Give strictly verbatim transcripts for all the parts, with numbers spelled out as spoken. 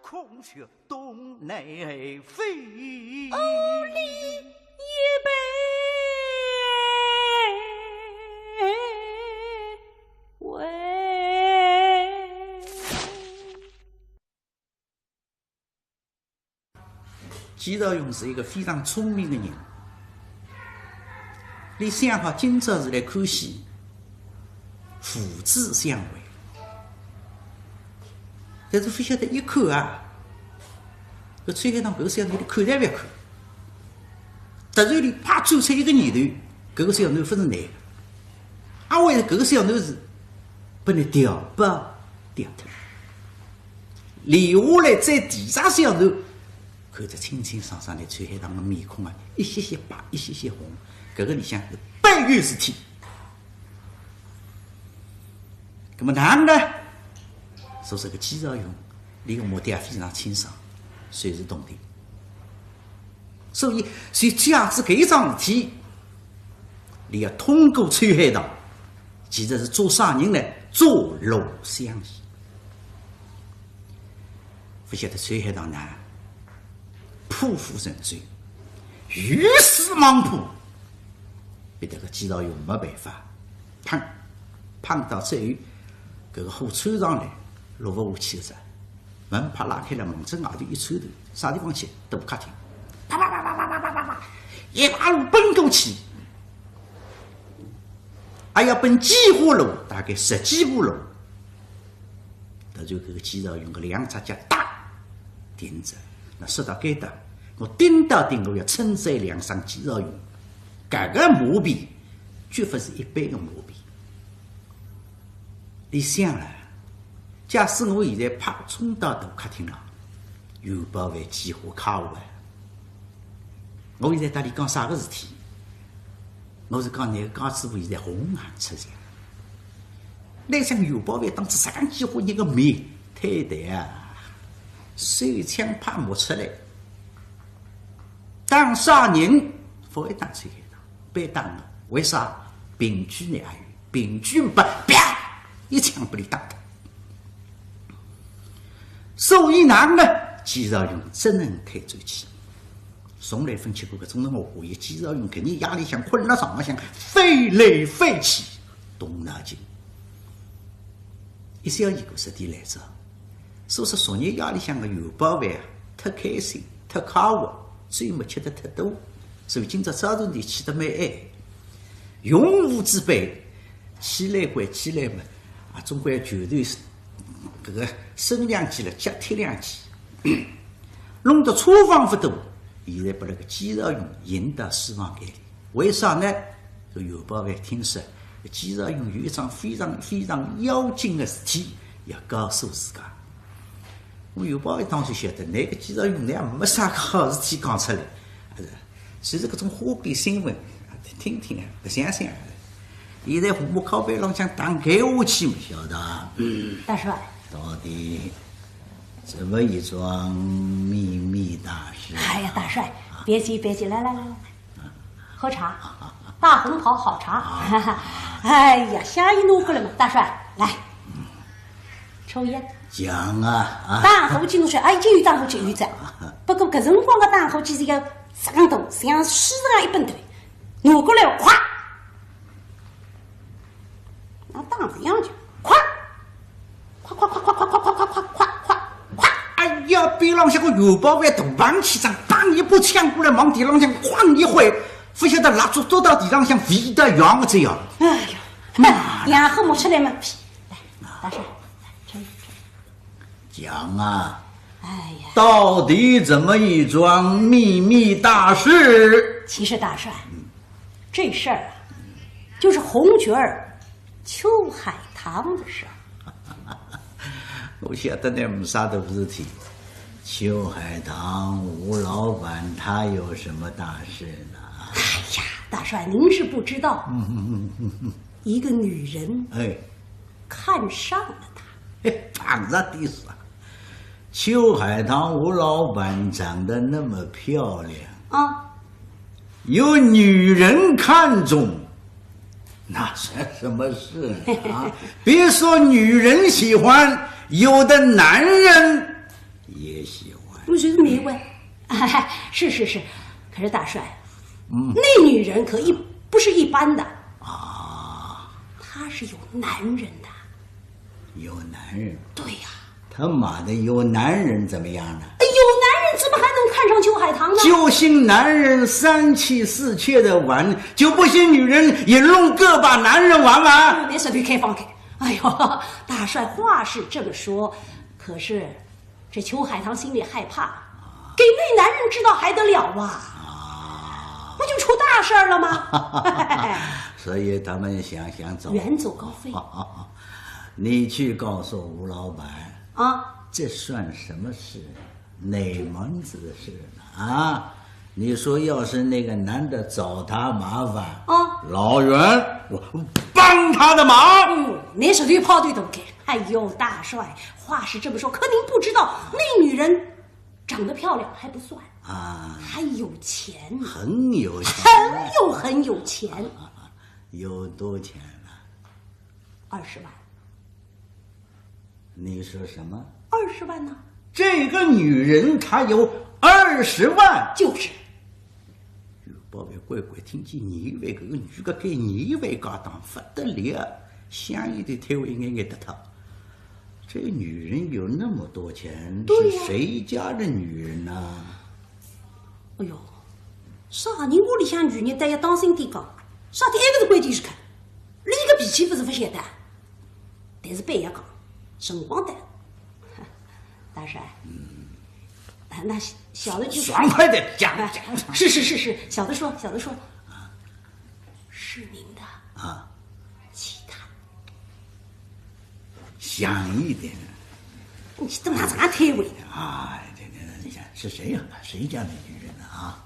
孔雀东南飞。季兆雄是一个非常聪明的人，伊想好今朝是来看戏，父子相会。但是勿晓得一看啊，搿秋海棠搿个小囡头看侪勿要看，突然伊啪转出一个念头，搿个小囡勿是男的，阿为搿个小囡是拨伊调拨调脱。 留下来再第三小囡，看得清清爽爽的，秋海棠的面孔啊，一歇歇白，一歇歇红，搿个里向是必有事体。那么哪能呢？所以搿个季兆雄，伊个目的也非常清爽，随时动的。 所以，所以假使搿一桩事体，伊要通过秋海棠，其实是做啥人呢？做罗湘绮。勿晓得秋海棠呢，破釜沉舟，鱼死网破，逼得搿季兆雄没办法，砰，碰到最后，搿个火窜上来，落勿下去了噻。 门啪拉开了，望仔外头一窜头，啥地方去？大客厅。啪啪啪啪啪啪啪啪啪，一排路奔过去，还要奔几化路，大概十几步路。突然搿个季兆雄个两只脚哒停着，那说到该搭，我顶到顶我要称赞两声季兆雄，搿个马屁，绝勿是一般个马屁。 伊想了，假使我现在啪冲到大客厅了，袁宝藩几化开化啊，我现在搭伊讲啥个事体？我是讲㑚个家主婆现在红顏出墙。㑚想袁宝藩当仔啥个几化人个面，太对啊，手枪拍摸出来，当啥人勿会打出去的？ 被打了，为啥？凭据呢？还有凭据不？啪，一枪拨伊打脱。所以哪能呢？季兆雄只能退转去。从来勿吃过搿种辰光，我一季兆雄肯定夜里向困辣床浪向翻来翻去，动脑筋。一宵已过十点来钟，所以说昨日夜里向个袁宝藩啊，忒开心，忒快活，酒么吃得忒多。 所以今朝早晨伊起得蛮晏，用武之辈，起来归起来嘛，啊，总归拳头是搿个伸两记了，脚踢两记，弄得差方勿多。现在拨搿个季兆雄引到书房间里，为啥呢？搿袁宝藩听说，季兆雄有一桩非常非常要紧的事体要告诉自家。 我袁宝藩当然晓得，㑚个季兆雄呢也没啥个好事体讲出来，是吧？其实搿种花边新闻，听听啊，白相相啊。现在红木靠背浪向打开下去，勿晓得啊。嗯。大帅。到底怎么一桩秘密大事啊？哎呀，大帅，别急，别急，来，来，来，来。 喝茶，大红袍好茶。哎呀，香烟拿过来嘛，大帅，来，抽烟。讲啊，啊。打火机拿出来，哎，就有打火机，有只。不过搿辰光个打火机是一个长筒，像书上一本头，拿过来，咵，拿打火机一样就，咵。 咵咵咵咵咵咵咵咵咵咵咵！哎呀，边浪向个袁宝藩大棒起张，当一把抢过来，往地浪向哐一挥，勿晓得蜡烛跌到地浪向，飞得扬个这样。哎呀，哎，杨后摸出来嘛，来，大帅，来，这里，这里。讲啊，哎呀，到底怎么一桩秘密大事？其实大帅，这事儿啊，就是红角儿 秋海棠的事儿。我晓得呢，没啥大事体。秋海棠，吴老板，他有什么大事呢？哎呀，大帅，您是不知道，一个女人，哎，看上了他。哎，碰着的是啊。秋海棠，吴老板长得那么漂亮，啊， 有女人看中，那算什么事呢？啊，别说女人喜欢，有的男人也喜欢。不是没问。哎，是是是，可是大帅，嗯。那女人可一，不是一般的。啊。她是有男人的。有男人？对呀。他妈的，有男人怎么样呢？哎，有男人怎么还能看上秋海棠呢？就信男人三妻四妾的玩，就不信女人也弄个把男人玩玩？嗯，你说对开放开。哎呦，大帅话是这么说，可是这秋海棠心里害怕，给那男人知道还得了啊？啊。不就出大事儿了吗？所以他们想，想走。远走高飞。你去告诉吴老板，啊。这算什么事？哪门子的事呢？啊，你说要是那个男的找他麻烦，啊。老袁，我帮他的忙。嗯，你是绿炮队都给。哎呦，大帅，话是这么说，可您不知道，那女人长得漂亮还不算，啊。还有钱。很有钱。很有，很有钱。有多钱呢？二十万。你说什么？二十万呢？这个女人她有二十万？就是。宝贝乖乖，听见二十万，搿个女个开二十万家当不得了，想伊得推位眼眼得脱。这女人有那么多钱，对呀。是谁家的女人呢？哎呦，啥人屋里向女人，大家当心点讲，啥体埃个是关键时刻，伊个脾气勿是勿晓得。 但是板要讲，辰光到。大帅，嗯。啊，那小的就，爽快点讲，哎，讲，讲。是是是是，小的说，小的说。是您的。啊。其他。响一点。你怎么拿这个推诿？哎，这个，这个是谁呀？谁家的女人呢？啊？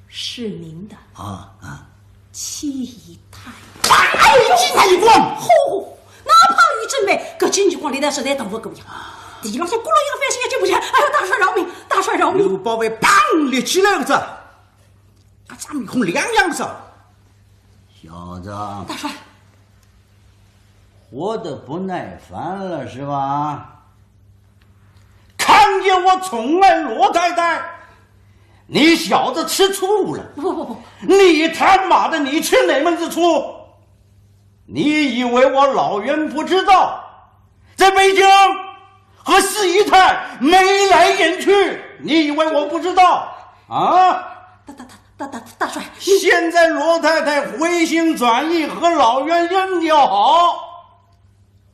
是您的。啊，啊。 七姨太。哎呦，七姨太一光。吼吼，哪怕有准备，搿七姨光里头实在打勿过呀。地浪向咕噜一个翻身要接不起来，哎呦，大帅饶命，大帅饶命！刘宝贝砰立起来个子，啊，张面孔两样子。小子，大帅，活得不耐烦了是吧？ 看见我宠爱罗太太，你小子吃醋了。不不不不。你他妈的，你吃哪门子醋？你以为我老袁不知道，在北京和四姨太眉来眼去，你以为我不知道啊？大大大大大大帅，现在罗太太回心转意，和老袁人要好，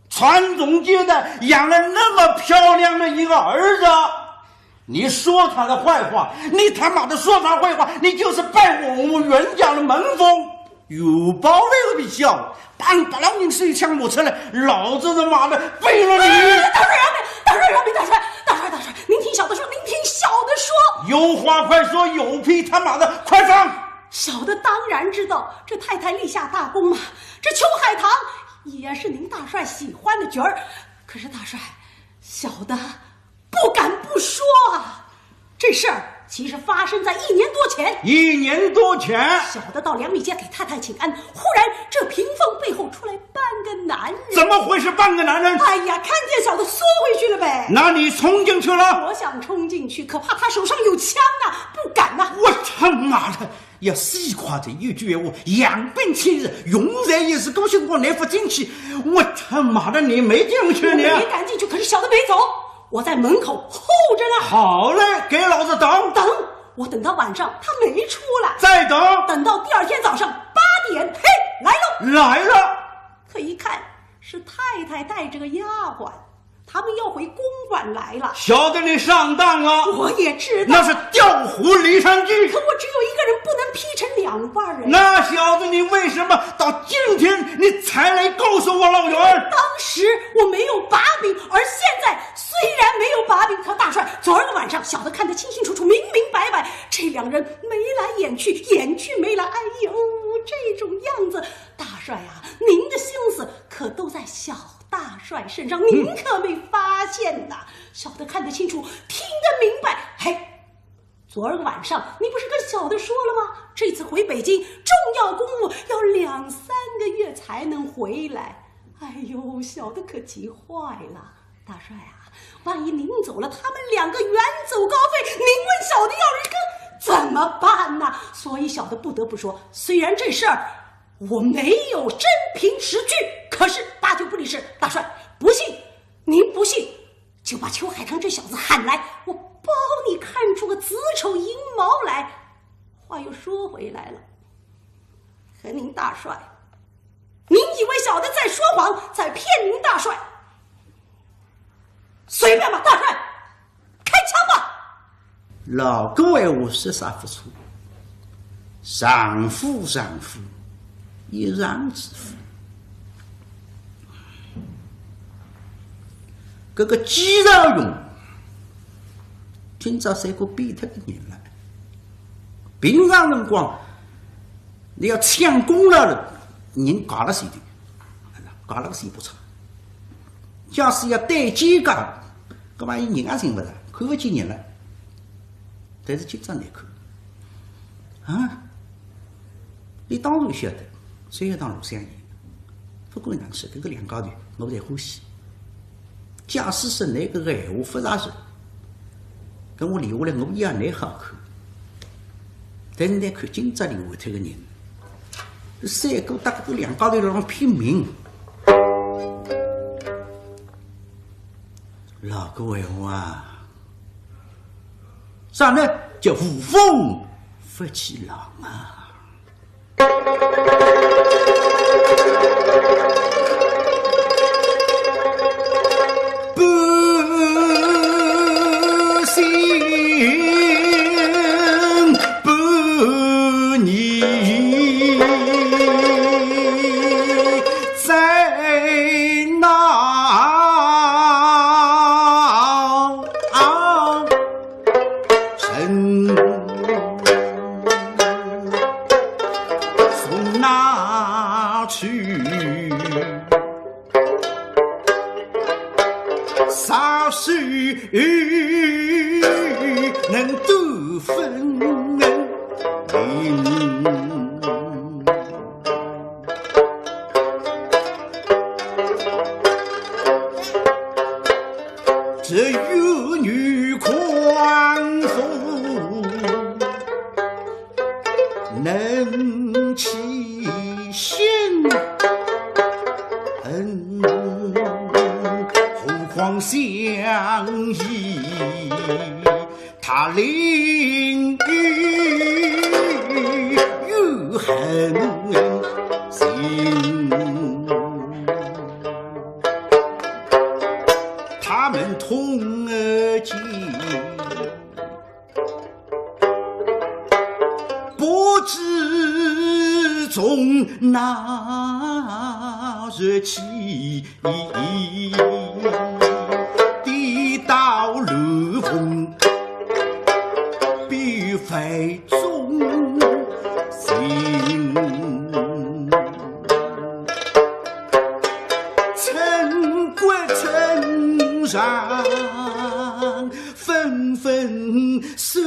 传宗接代，养了那么漂亮的一个儿子，你说他的坏话，你他妈的说他坏话，你就是败我们袁家的门风。有包那个比较，把把老人手枪摸出来，老子他妈的背了你！哎，大帅饶命，大帅饶命，大帅，大帅，大帅，您听小的说，您听小的说。有话快说，有屁他妈的快放！小的当然知道，这太太立下大功嘛，这秋海棠 也是您大帅喜欢的角儿。可是大帅，小的不敢不说啊。这事儿其实发生在一年多前。一年多前？小的到粮米街给太太请安，忽然这屏风背后出来半个男人。怎么回事？半个男人？哎呀，看见小的缩回去了呗。那你冲进去了？我想冲进去，可怕他手上有枪啊，不敢呐。我他妈的！ 要死快的一句闲话，养兵千日，用在一时，搿辰光倷勿进去，我他妈的倷没进去呢。我没敢进去，可是小的没走，我在门口候着呢。好嘞，给老子等。等，我等到晚上，他没出来。再等。等到第二天早上八点，嘿，来了。来了。可一看，是太太带着个丫鬟。 他们要回公馆来了。小的你上当了。我也知道。那是调虎离山计。可我只有一个人，不能劈成两半儿啊。那小子你为什么到今天你才来告诉我老袁？当时我没有把柄，而现在虽然没有把柄，可大帅，昨儿个晚上小的看得清清楚楚、明明白白，这两人眉来眼去，眼去眉来，哎呦，这种样子，大帅啊，您的心思可都在小 大帅身上，您可没发现呐？小的看得清楚，听得明白。嘿，昨儿个晚上你不是跟小的说了吗？这次回北京，重要公务要两三个月才能回来。哎呦，小的可急坏了。大帅啊，万一您走了，他们两个远走高飞，您问小的要人跟怎么办呢？所以小的不得不说，虽然这事儿我没有真凭实据，可是八九不离十。大帅，不信，您不信，就把秋海棠这小子喊来，我包你看出个子丑寅卯来。话又说回来了，和您大帅，您以为小的在说谎，在骗您大帅？随便吧，大帅，开枪吧。老古闲话说啥勿错，丈夫丈夫，一丈之夫。搿个季兆雄，今朝像个变脱个人了。平常辰光，你要抢功劳了，人架了前头，架了个前不差。假使要对肩胛，搿万一人也寻勿着，看勿见人了。但是今朝难看。啊，伊当然晓得，虽然当罗湘绮，勿管哪能说，搿个两家头我侪欢喜。假使说㑚搿个闲话勿实说，搿我留下来我也难好看。但是㑚看今朝留下脱个人，三个搭搿个两家头辣浪拼命。老古闲话啊，啥呢？叫无风勿起浪啊。不信不疑，再闹人送哪去？啥时能断分明？ 只有女狂妇能起心，何况相依 他另有恨心。他们通奸，不知从哪日起。 跌倒乱凤必非忠心，寸骨寸肠分分手。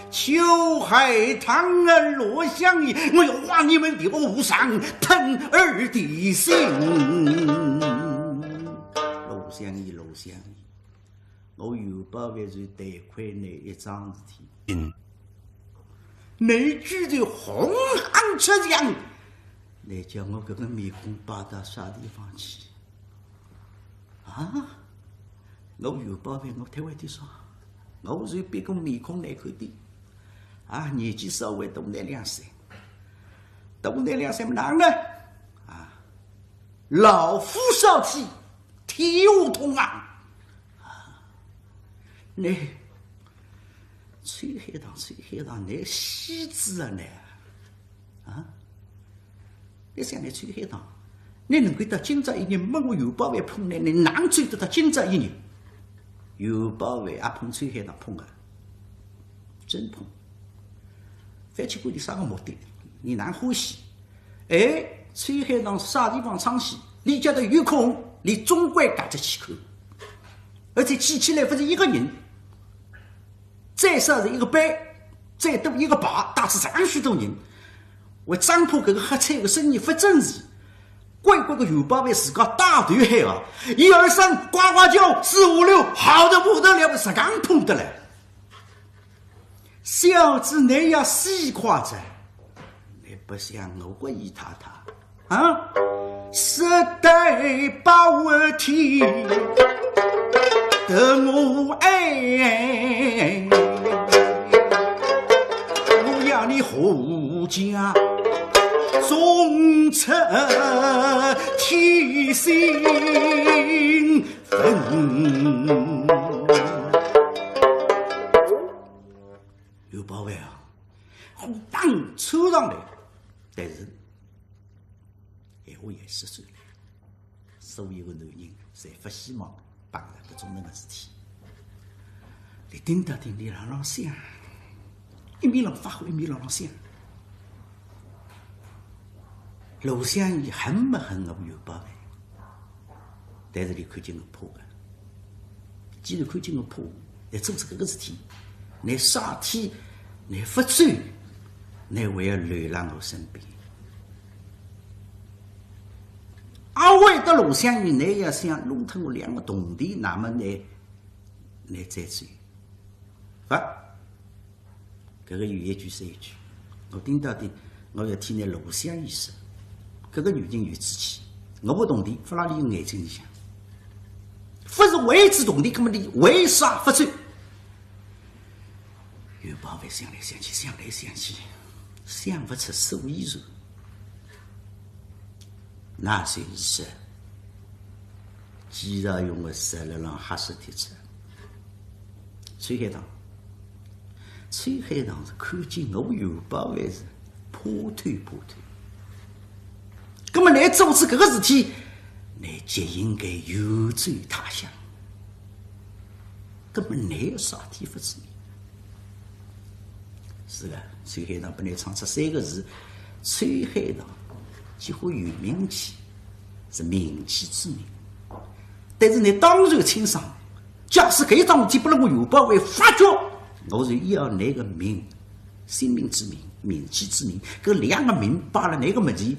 秋海棠啊，罗湘绮，我要挖你们的五脏，吞二的心。罗湘绮，罗湘绮，我有宝贝是得亏你一桩事体。嗯。你居然红杏出墙，你叫我搿个面孔摆到啥地方去？ 啊，我有宝贝，我推位点啥？我是比个面孔难看点。啊，年纪稍微大你两岁。大你两岁么哪能呢？啊，老夫少妻，天下痛啊！啊，你秋海棠，秋海棠，你死仔啊你！啊？ 你想你秋海棠，你能够到今朝一日没我有宝贝碰呢，你哪能做得到今朝一日？有宝贝也碰秋海棠碰啊，真碰。覅去管伊啥个目的，你哪能欢喜？哎，秋海棠啥地方唱戏，伊叫得有空，伊总归轧得去看。而且记起来勿是一个人， 最少是一个班，最多一个排，带仔实梗许多人。为张婆搿个喝彩个生意勿正常，乖乖个元宝饭自家带头喊啊，一二三，呱呱叫，四五六，好得不得了，实梗捧得来。小子，倷要死快哉，倷勿想我个姨太太啊？实在把我天得我爱，我要你何家 重出天心坟。刘宝贝啊，火当窜上来，但是闲话也说出来，所有个男人侪勿希望 碰着搿种能个事体。俚盯到底俚辣浪想，一面浪发火，一面辣浪想。罗湘绮恨没恨我元宝饭，但是俚看见我怕个。既然看见我怕，倷做出搿个事体，倷啥体，倷勿走，倷还要留辣我身边。 阿会得罗湘绮，倷要想弄脱我两个铜钿，那么倷，倷再说。勿，搿个有一句是一句，我盯到底，我要替倷罗湘绮说，搿个女人有志气，我个铜钿勿辣俚眼睛里向，勿是为仔铜钿，搿么俚为啥勿走？ 元宝饭想来想去，想来想去，想勿出所以然。那就是季兆雄个实辣浪瞎说贴出。秋海棠，秋海棠是看见我元宝饭是怕透怕透。葛么倷做仔搿个事体，倷就应该远走他乡。 葛么倷啥体勿知呢？是个，秋海棠拨倷唱出三个字，秋海棠几化有名气，是名气之名。但是倷当然清爽，假使搿一桩事体拨勒我元宝饭发觉，我就要倷个命，性命之命，名气之命，搿两个命摆勒倷个面前，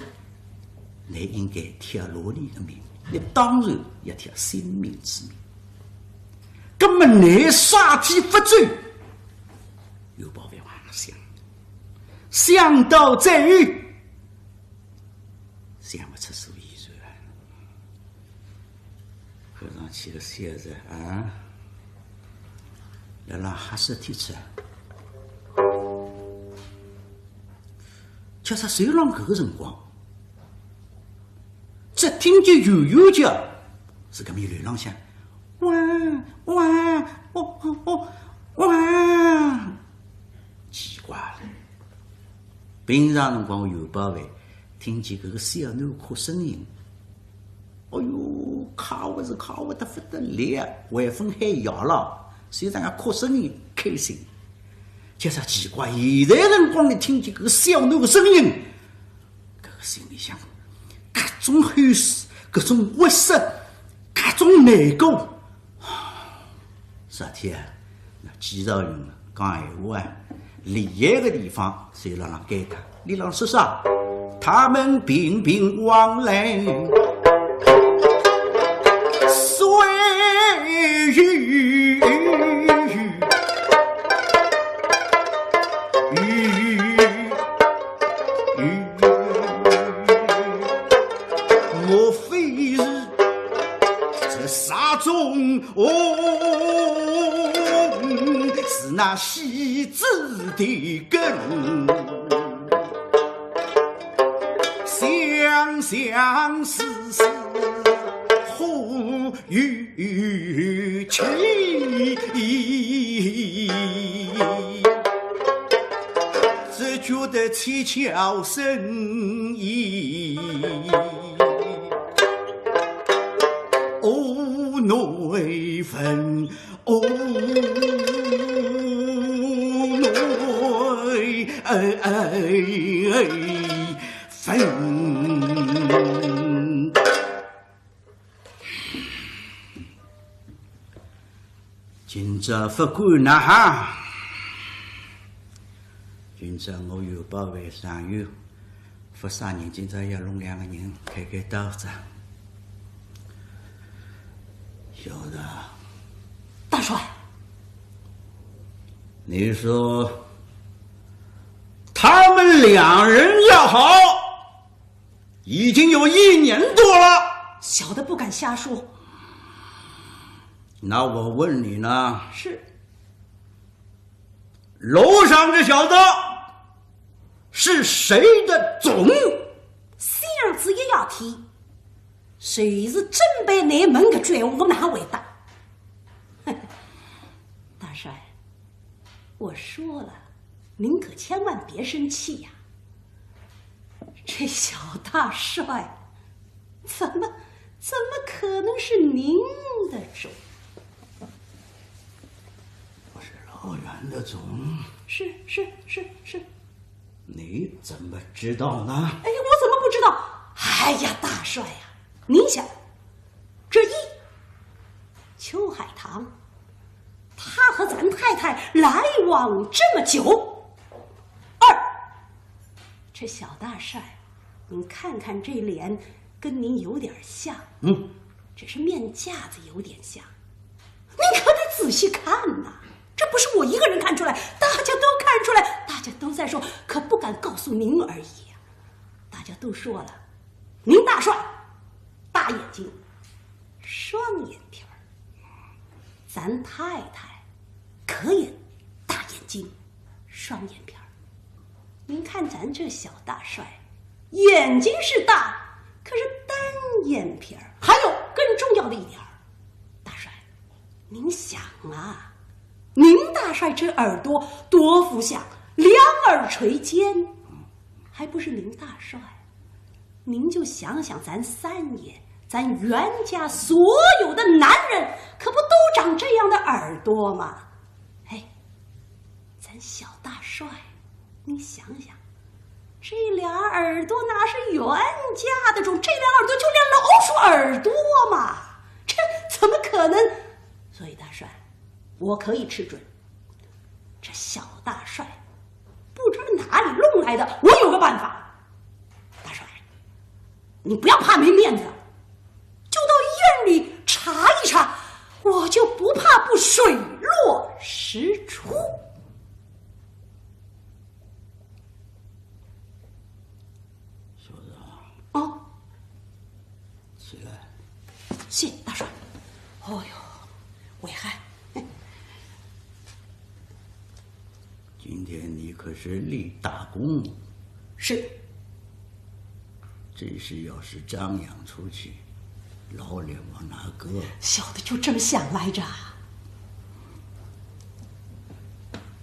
倷应该挑哪里个命？倷当然要挑性命之命。 葛么倷啥体勿走？元宝饭哇想，想到最后，想勿出所以然。看上去个小子啊，辣辣瞎说贴出。叫啥？就辣搿个辰光， 只听见远远叫，是搿面楼浪向，哇，哇，哦，哦，哦，哇。奇怪了，平常辰光元宝饭听见搿个小囡哭声音，哦哟，快活是快活得勿得了，还朆喊爷了，所以讲哭声音开心。叫啥奇怪，现在辰光里听见搿个小囡个声音， 搿个心里向，搿种后悔，搿种窝塞，搿种难过。啥体啊？那季兆雄讲闲话啊，厉害个地方，侪辣辣该搭。俚辣说啥？他们频频往来，虽与 莫非是这沙中翁，是那戏子的根？想想似是忽 有情，只觉得七窍生烟。哦，内愤，哦，内愤。 今朝勿管哪哈，今朝我元宝饭上有勿啥人，今朝要弄两个人开开刀子。晓得。大帅，你说他们两人要好，已经有一年多了。小的不敢瞎说。那我问你呢？是。 楼上这小子是谁的种？小子也要提，谁是真被你问个绝，我哪回答？大帅，我说了，您可千万别生气呀。这小大帅，怎么，怎么可能是您的种？ 我是老袁的种。是，是，是，是。你怎么知道呢？哎呀，我怎么不知道？哎呀，大帅呀，您想，这一，秋海棠，他和咱太太来往这么久；二，这小大帅，您看看这脸，跟您有点像。嗯。只是面架子有点像。您可得仔细看呐，这不是我一个人看出来，大家都看出来，大家都在说，可不敢告诉您而已呀。大家都说了，您大帅，大眼睛，双眼皮儿，咱太太可也大眼睛，双眼皮儿。您看咱这小大帅，眼睛是大，可是单眼皮儿。还有更重要的一点儿，大帅，您想啊，您大帅这耳朵多福相，两耳垂肩，还不是您大帅？您就想想咱三爷，咱袁家所有的男人，可不都长这样的耳朵吗？哎，咱小大帅，你想想，这俩耳朵哪是袁家的种，这俩耳朵就连老鼠耳朵嘛，这怎么可能？所以大帅，我可以吃准，这小大帅不知哪里弄来的，我有个办法。大帅，你不要怕没面子，就到医院里查一查，我就不怕不水落石出。小子啊，哦，起来。谢大帅。哦哟，危害。今天你可是立大功。是。这事要是张扬出去，老脸往哪搁？小的就这么想来着。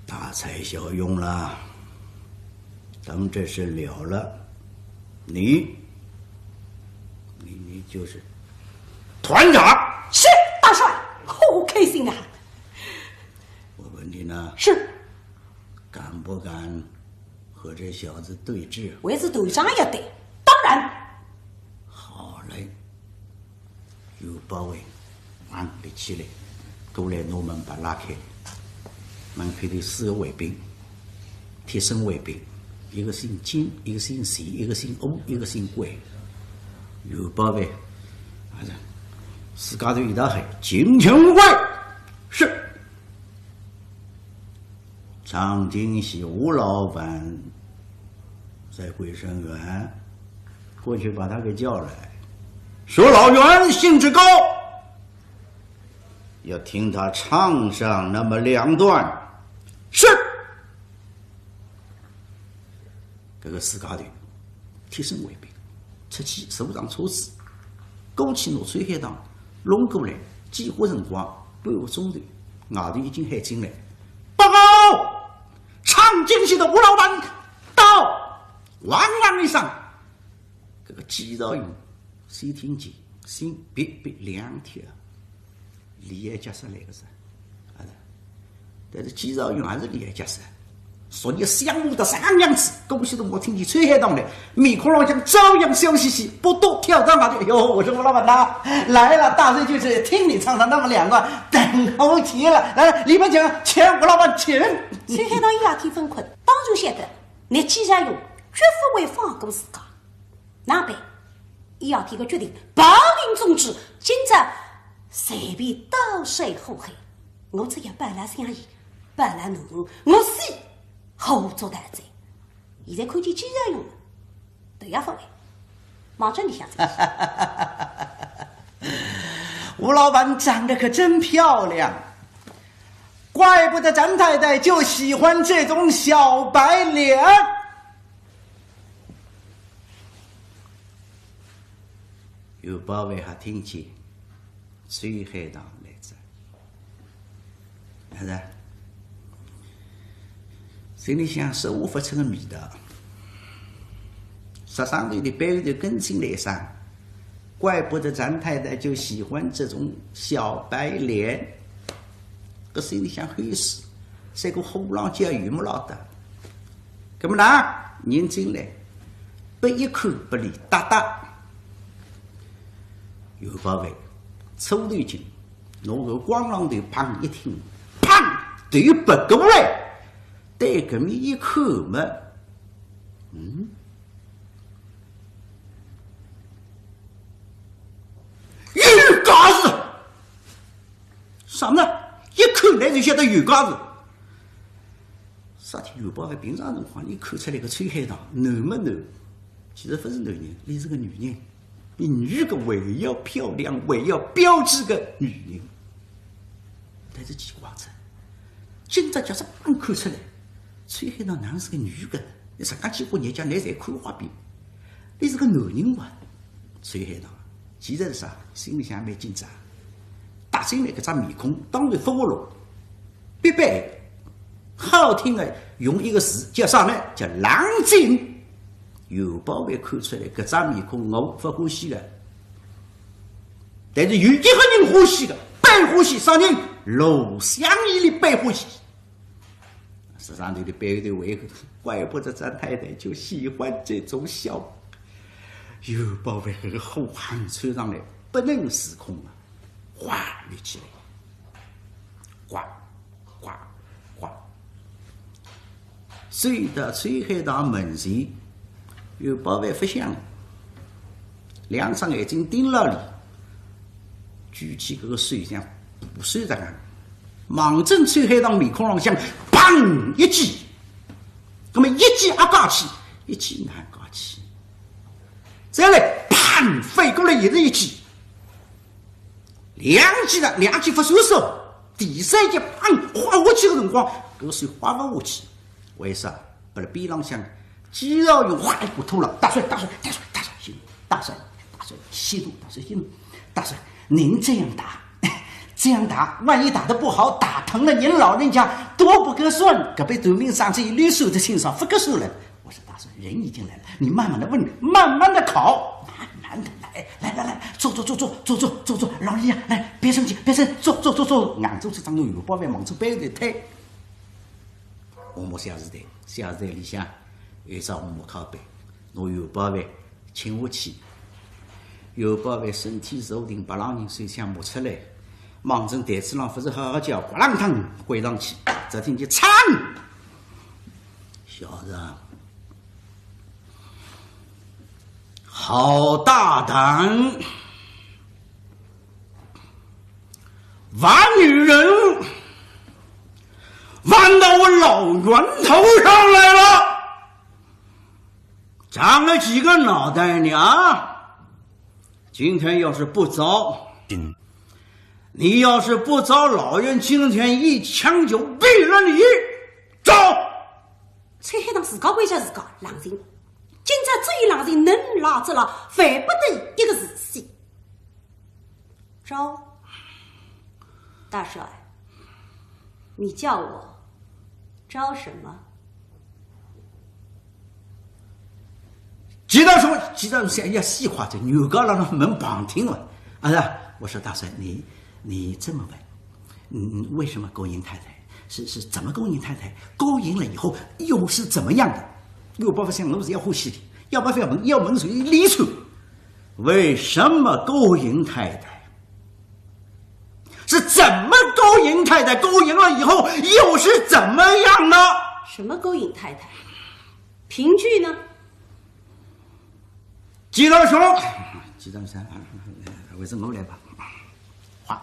大材小用了，等这事了了，你，你，你就是团长。是，大帅，好开心啊！我问你呢，是。 敢不敢和这小子对质？为是团长也对，当然。好嘞，有包围，俺立起来，过来拿门把拉开，门口头四个卫兵，贴身卫兵，一个姓金，一个姓钱，一个姓吴，一个姓桂。有包围，啊，自家头一道喊，金钱物归。是。 张金喜吴老板在桂生园，过去把他给叫来，说老袁兴致高，要听他唱上那么两段。是。搿个自家头，贴身卫兵，出去坐上车子，过去拿秋海棠弄过来，几化辰光，半个钟头，外头已经喊进来，报告！ 唱京戏的吴老板到！汪汪一声，搿个季兆云先听见，心别别凉跳，厉害角色来个是，啊，但是季兆云还是厉害角色，昨日相骂得啥样子，过去辰光听见秋海棠来，面孔浪向照样笑嘻嘻，不多跳到外头，哟，我说吴老板呐，来了，大帅就是听你唱唱那么两段，等候极了，来，里面请，请吴老板请。秋海棠一夜天勿困，当然晓得 拿季兆云绝勿会放过自家。哪办？伊要提个决定，报名终止，今朝随便到谁祸害，我只要报了相爷，报了囡儿，我死何足道哉。现在看见机会用了，头也勿回，望着里向走去。吴老板长得可真漂亮，怪不得张太太就喜欢这种小白脸。有宝贝还听见，秋海棠来哉。 是啊，心里想说勿出个味道。说上头的背后头跟进来一声，怪不得张太太就喜欢这种小白脸。搿心里想后事，像个虎狼叫有么老大。搿么呢，人进来，拨伊看拨伊搭搭。有宝贝，抽头筋， 拿个光浪头砰一挺，砰，头别过来，对搿面一看嘛，嗯，有介事，啥呢？一看来就晓得有介事。啥体有宝贝？平常辰光伊看出来个秋海棠，男么男，其实勿是男人，伊是个女人。 比女个还要漂亮，还要标致个女人。但是奇怪哉，今朝叫啥人看出来，秋海棠哪能是个女个呢？伊自家几化年纪，㑚侪看花边，伊是个男人哇。秋海棠，其实是啥，心里向蛮紧张，踏进来搿张面孔当然勿活络，必备。好听个用一个字叫啥呢？叫冷静。 有宝贝看出来，搿张面孔我勿欢喜个。但是有一个人欢喜个，蛮欢喜，啥人？罗湘绮伊蛮欢喜。实际上头的背后头还有个，怪不得张太太就喜欢这种小。有宝贝搿个火还窜上来，不能自控啊，哗立起来，哗。 呱呱。走到秋海棠门前，有宝贝勿响，两只眼睛盯牢伊，举起搿个手像捕手一样，望准秋海棠面孔浪向砰一记。那么一记阿介气，一记难介气。再来砰，反过来也是一记。 两记呢，两记勿算数，第三记，砰，豁下去个辰光，搿个手豁勿下去。为啥？拨辣边浪向，肌肉用哗一股拖牢，大帅，大帅，大帅，大帅，息怒，大帅，大帅，息怒，大帅，息怒，大帅，您这样打，这样打，万一打得不好，打疼了您老人家多不合算，隔壁短命伤势一律数得清爽，勿合算了。 我说大帅，人已经来了，你慢慢的问，慢慢的考，慢慢的来，来来来，坐坐坐坐坐坐坐坐，老人家来，别生气，别生气，坐坐坐坐，硬着是张有宝贝望仔背后头推。红木写字台，写字台里向有一只红木靠背，拿有宝贝请下去。有宝贝身体坐定，别浪人手枪摸出来，望准台子浪勿是好好叫，咣啷当跪上去，只听见嚓！ 小子，好大胆！玩女人，玩到我老袁头上来了！长了几个脑袋呢啊？今天要是不招，你要是不招，老袁今天一枪就毙了你！招！ 秋海棠自家威胁自家，冷静。今朝只有冷静，能拉则拉，犯不得一个字死。招，大帅，你叫我招什么？急得说，急得说，哎呀，死快哉，牛高了，门旁听了。啊，我说大帅，你你这么问，嗯，为什么勾引太太？是是怎么勾引太太？勾引了以后又是怎么样的？我不想我是要欢喜的，要不要问，要问谁理处？为什么勾引太太？是怎么勾引太太？勾引了以后又是怎么样呢？什么勾引太太？凭据呢？季兆雄，季兆雄，还是我来吧。哗，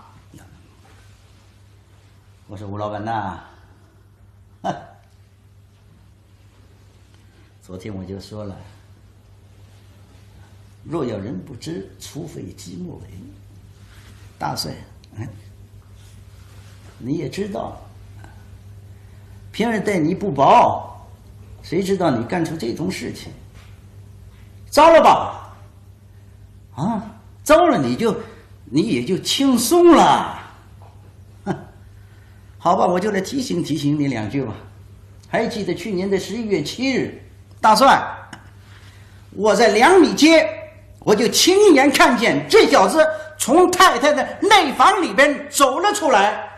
我说吴老板呐，昨天我就说了，若要人不知，除非己莫为。大帅，嗯，你也知道，平日待你不薄，谁知道你干出这种事情，招了吧？啊，招了你就，你也就轻松了。哼，好吧，我就来提醒提醒你两句吧。还记得去年的十一月七日，大帅，我在粮米街，我就亲眼看见这小子从太太的内房里边走了出来，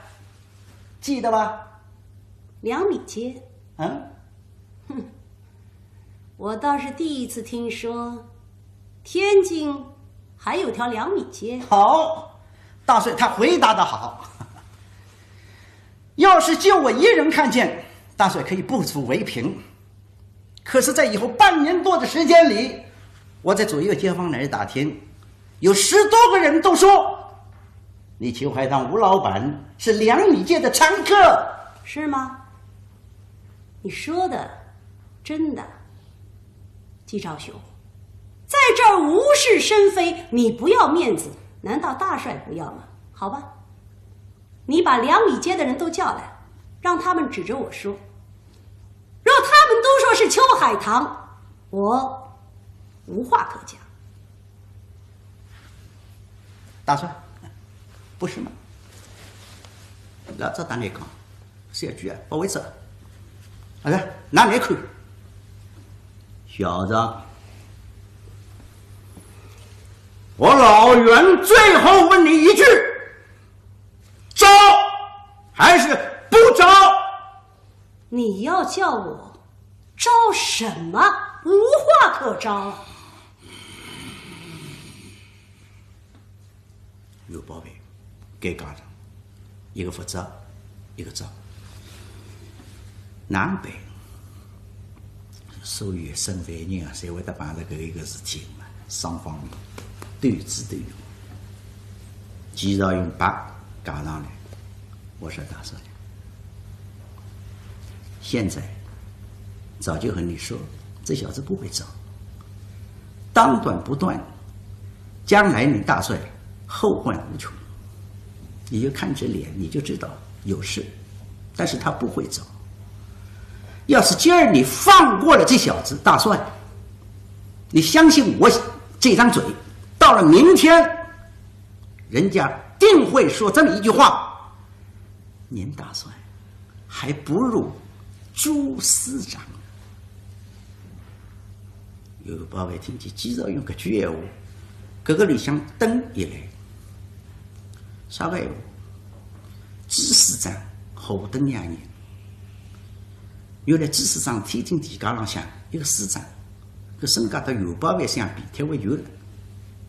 记得吧？粮米街？嗯，哼，我倒是第一次听说，天津还有条粮米街。好，大帅他回答的好。要是就我一人看见，大帅可以不足为凭。可是，在以后半年多的时间里，我在左右街坊那儿打听，有十多个人都说，你邱海棠吴老板是粮米街的常客。是吗？你说的真的？季兆雄，在这儿无事生非，你不要面子，难道大帅不要吗？好吧，你把粮米街的人都叫来，让他们指着我说，若他们都说是邱海棠，我无话可讲。大帅，不是嘛？老早打你讲，小鬼啊，不会说。哎，拿你去。小子，我老袁最后问你一句，招还是不招？你要叫我招什么？无话可招。有宝贝，该讲了，一个不招，一个招。难办。所有生份人啊，侪会得碰着搿一个事体嘛，双方面斗智斗勇。既然用白加上来，我说大帅，现在早就和你说，这小子不会招，当断不断，将来你大帅后患无穷。你就看这脸，你就知道有事，但是他不会招。要是今儿你放过了这小子，大帅，你相信我这张嘴，到了明天，人家定会说这么一句话：您大帅还不如朱师长。有个宝贝听见季兆雄搿句闲话，搿个里向灯一亮。啥个闲话？朱师长何等样人？原来朱师长天津地界浪向一个师长，搿身价搭有宝贝相比，忒远了。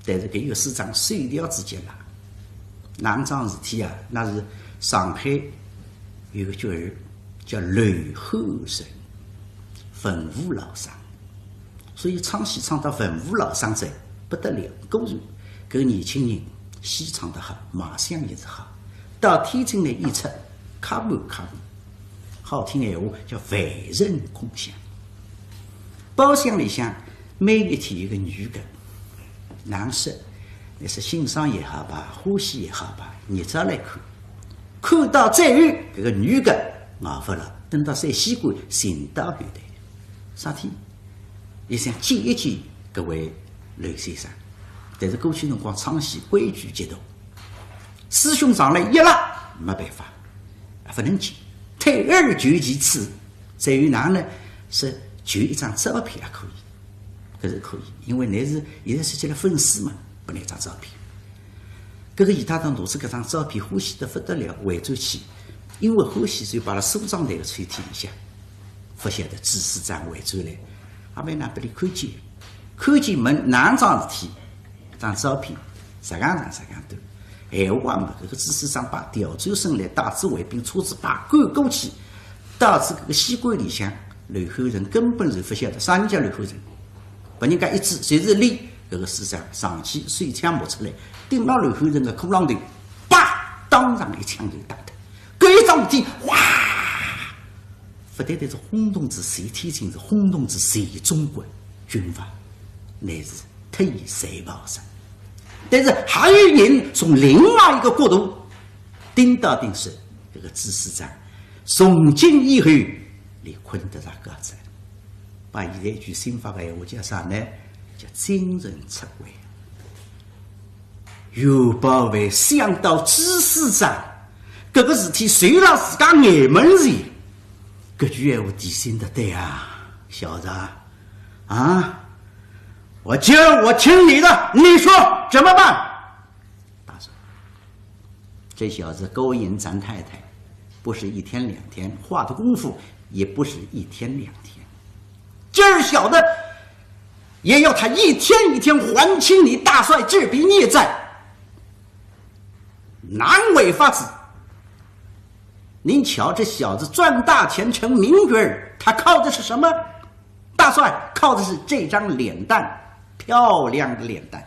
但是搿一个师长手调子脚辣。哪桩事体啊？那是上海有个角儿叫刘厚成，文武老生，所以唱戏唱到文武老生侪不得了。果然，搿年轻人戏唱得好，卖相也是好，到天津来演出，客满客满，好听闲话叫万人空巷。包厢里向每一天有个女个，难说，你是欣赏也好吧，欢喜也好吧，日脚来看，看到最后，搿个女个熬勿牢，等到三四关寻到后台。啥体？伊想见一见搿位刘先生，但是过去辰光唱戏规矩极多，师兄上来一拉，没办法，勿能见，退而求其次。再有哪能呢？是求一张照片也可以，搿是可以，因为侬是现在说起来粉丝嘛，拨侬一张照片。搿个李大堂拿仔搿张照片欢喜得勿得了，回转去，因为欢喜，就摆辣梳妆台个抽屉里向，勿晓得朱师长回转来，阿妹哪拨伊看见，看见问哪桩事体，张照片，实梗长实梗短，闲话也没，搿个朱师长摆调转身来，带仔卫兵车子摆赶过去，到仔搿个戏馆里向，刘厚成根本就勿晓得啥人叫刘厚成，拨人家一指，就是俚搿个师长上去手枪摸出来，顶牢刘汉成个裤浪头，啪，当场一枪就打脱。搿一桩事体，哗，勿单单是轰动仔全天津，是轰动仔全中国，军阀乃是退散跑散。但是还有人从另外一个角度，盯到盯说，搿个朱师长从今以后，伊困得着觉哉。把现在一句新法个闲话叫啥呢？叫精神出轨。袁宝藩想到朱师长，搿个事体传到自家眼门前，搿句闲话提醒得对啊，小子啊，啊，我就，我听你的，你说怎么办？大帅，这小子勾引咱太太，不是一天两天，花的功夫也不是一天两天。今儿小的也要他一天一天还清你大帅这笔孽债，难为发指。您瞧，这小子赚大钱成名角儿，他靠的是什么？大帅靠的是这张脸蛋，漂亮的脸蛋。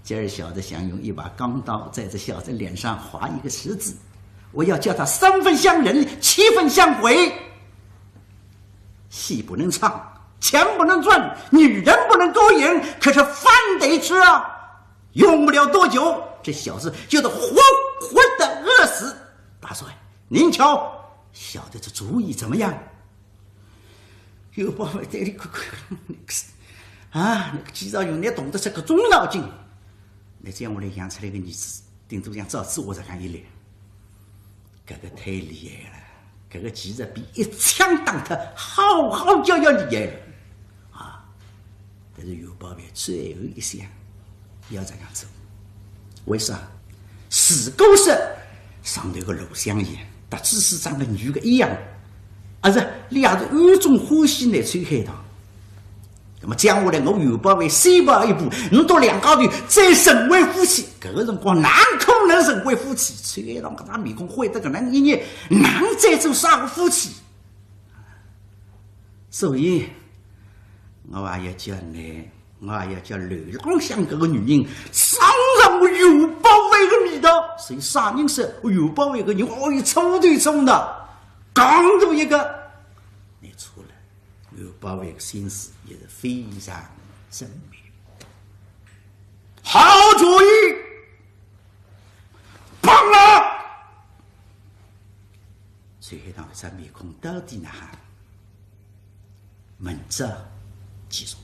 今儿小子想用一把钢刀在这小子脸上划一个十字，我要叫他三分像人，七分像鬼。戏不能唱，钱不能赚，女人不能勾引，可是饭得吃啊！用不了多久，这小子就得活活的饿死。大帅，您瞧，小的这主意怎么样？袁宝藩对伊看看，那个是，啊，那个季兆雄，你懂得是个中脑筋，你这样我来养出来个儿子，顶多像赵子华这样一类。搿个太厉害了，搿个其实比一枪打脱好好叫叫厉害了啊！但是袁宝藩最后一想，要这样做，为啥？如果是上头个罗湘绮搭朱师长个女个一样，而是伊也是暗中欢喜㑚秋海棠。那么将下来我袁宝藩先跑一步，侬笃两家头再成为夫妻，搿个辰光哪可能成为夫妻？秋海棠搿张面孔灰得搿能一热，哪再做啥个夫妻？所以，我也要叫㑚，我也要叫楼浪向搿个女人尝尝我袁宝藩个味道。所以啥人说我袁宝藩个人，哦，伊粗头粗脑，讲究一个，你错了。 刘宝藩个心思也是非常缜密。好主意，棒了！秋海棠搿张面孔到底哪哈？明朝继续。